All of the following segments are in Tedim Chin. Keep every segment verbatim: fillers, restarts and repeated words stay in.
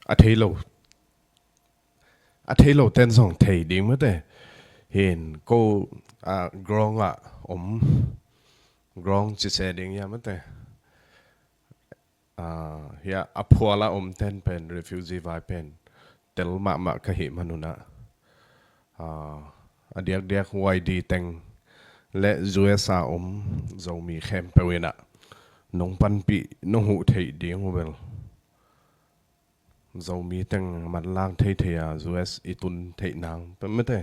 a thei lo, a thei lo ten zong thei ding mate. Hin ko, ah, ground ah om, ground ci se ding ia mate. Ah, hia a phual a om ten pen refugee vai pen tel mahmah ka hih manun ah, ah, a diakdiak Y D teng le U S a om Zomi khempeuh in ah nong panpih, nong huh theih ding uh bel Zomi teng manlang theithei a U S i tun theih nang pe mate.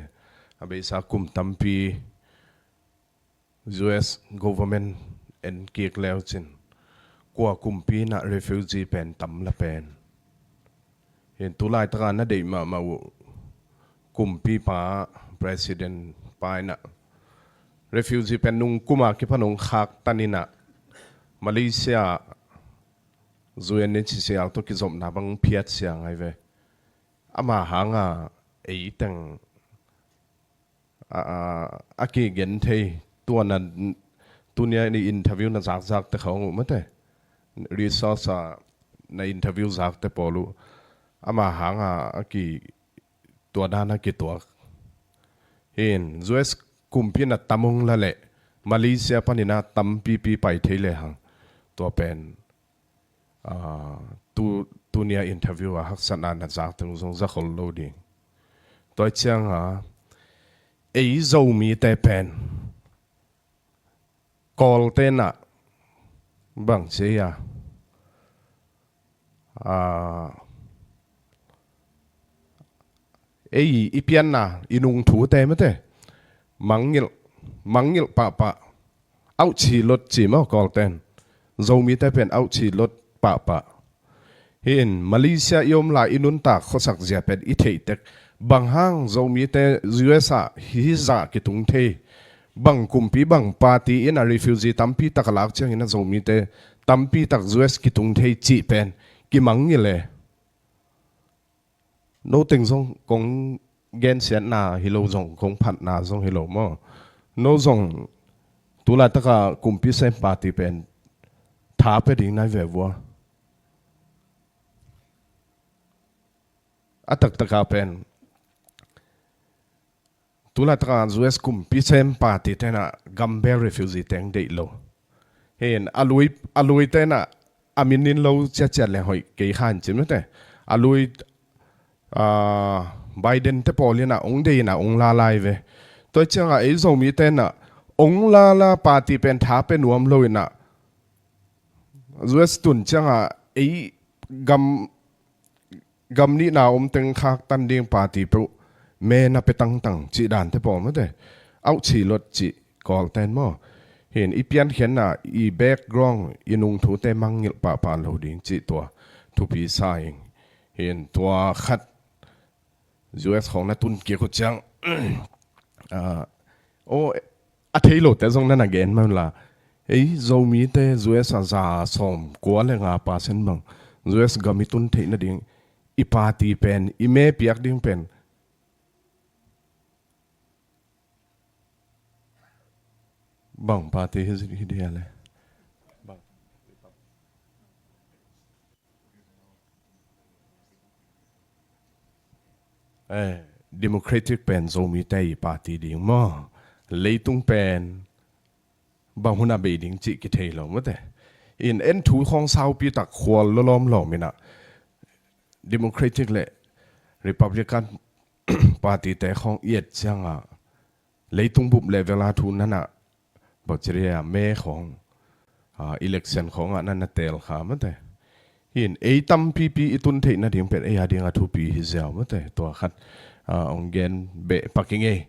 A beisa kum tampi U S government en kik leu cin kua kumpi in ah refugee pen tam la pen. Hin tu laitaka na deih mahmah uh kumpipa, president pa in ah refugee pen nung kum a kipan hong khaktan in ah Malaysia U N H C R tawh kizopna bang phiat siang ai ve. Ama hanga ei teng a, a, a kigen thei, tua na, tunia ni interview na zakzak te khong uh mate. Resource a na interview zak te pawl uh. Ama hanga a ki, tua dan a kituak. Hin U S kumpi na tam hong la leh Malaysia panin a tampipi pai thei le hang. Tua pen, ah, tu, tunia interview a haksatna na zak teng zong za khol lo ding. Tua cianga ei Zomite pen Kawlte in ah bang ci a, ah, ei i pianna i nungthute mate mangngilh, mangngilh pahpah. Auh ci lot ci maw Kawlten. Zomite pen auh ci lot pahpah. Hin Malaysia i om lai i nuntak khuasak zia pen i theih tek. Bang hang Zomite U S ah hih zah kitung thei. Bang kumpi bang party in a refugee tampi tak a lak ciangin a Zomite tampi tak U S kitung thei cih pen kimangngilh e. No teng zong kong gensiatna hi lo zong, kong phatna zong hi lo maw. No zong tu laitaka kumpi sem party pen tha pia ding nai ve vua. A taktaka pen tu laitaka U S kumpi sem party ten a gambel refugee teng deih lo. Hin a lui, a lui ten a a min in lo ciaciat le hoih kei khan cim te. A lui, ah, Biden te pawl in a ong deih in a ong la lai ve. Tua cianga ei Zomi ten a ong la la party pen tha pe nuam lo in a U S tun cianga ei gam gam nihna om teng khaktan ding party peuh me na pe tangtang cih dante pawl mate. Auh ci lot cih Kawlten maw. Hin i piankhiatna, i background, i nungthute mangngilh pahpah lo ding cih tua thupi sa ing. Hin tua khat U S khawng na tun kik uh ciang, ah, aw, a thei lote zong na na gen mah unla. Ei Zomite U S a za sawm kua le nga percent bang U S gam i tun theih nading i party pen, i me piak ding pen bang party hi, hi dia le? Bang. Eh, Democratic pen Zomite i party ding maw. Leitung pen bang hun a bei ding cih kithei lo mate. In en thu khawng saupi tak khual lawlawm lawm in a Democratic le Republican party te khawng i et cianga leitung bup level a thu nana bawcria me khawng, ah, election khawngah nana tel kha mate. Hin ei tampipi i tun theih nading pen ei a ding a thupi hi ziau mate. Tua khat, ah, ong gen beh pak i ngei.